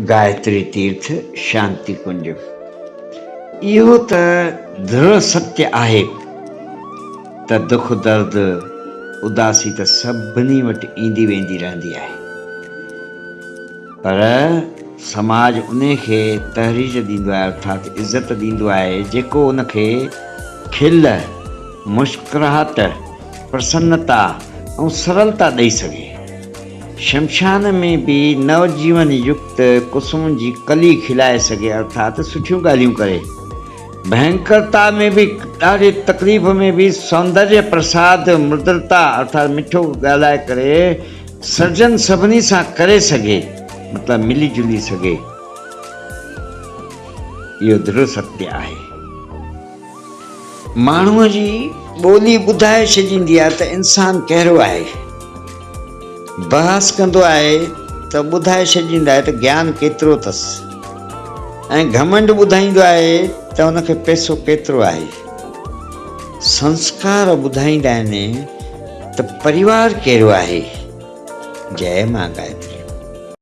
گايتري تيرٿ شانتي ڪنج. اهو ته درڙ ستيه آهي ته دک درد اداسي ته سڀني وٽ ايندي ويندي رهندي آهي پر سماج انهي کي تحريج ڏيندو آهي ارٿات عزت ڏيندو آهي جيڪو ان کي کل، مسڪراهٽ، پرسنتا ۽ سرلتا ڏئي سگهي. شمشان ۾ به نو جيون يڪت قسم جي ڪلي کلائي سگهي ارٿات سٺيون ڳالهيون ڪري. ڀينڪرتا ۾ به ڏاڍي تڪليف ۾ به سوندريه پرساد مردلتا ارٿات مٺو ڳالهائي ڪري سرجن سڀني سان ڪري سگهي مطلب ملي جلي سگهي. اهو درڙ ستيه آهي. ماڻهوء جي ٻولي ٻڌائي ڇڏيندي آهي ته انسان ڪهڙو آهي. بحث ڪندو آهي ته ٻڌائي ڇڏيندو آهي ته گيان ڪيترو اٿس ۽ گهمنڊ ٻڌائيندو آهي ته ان کي پئسو ڪيترو آهي. سنسڪار ٻڌائيندا آهن ته پريوار ڪهڙو آهي. جئه مان گايتري.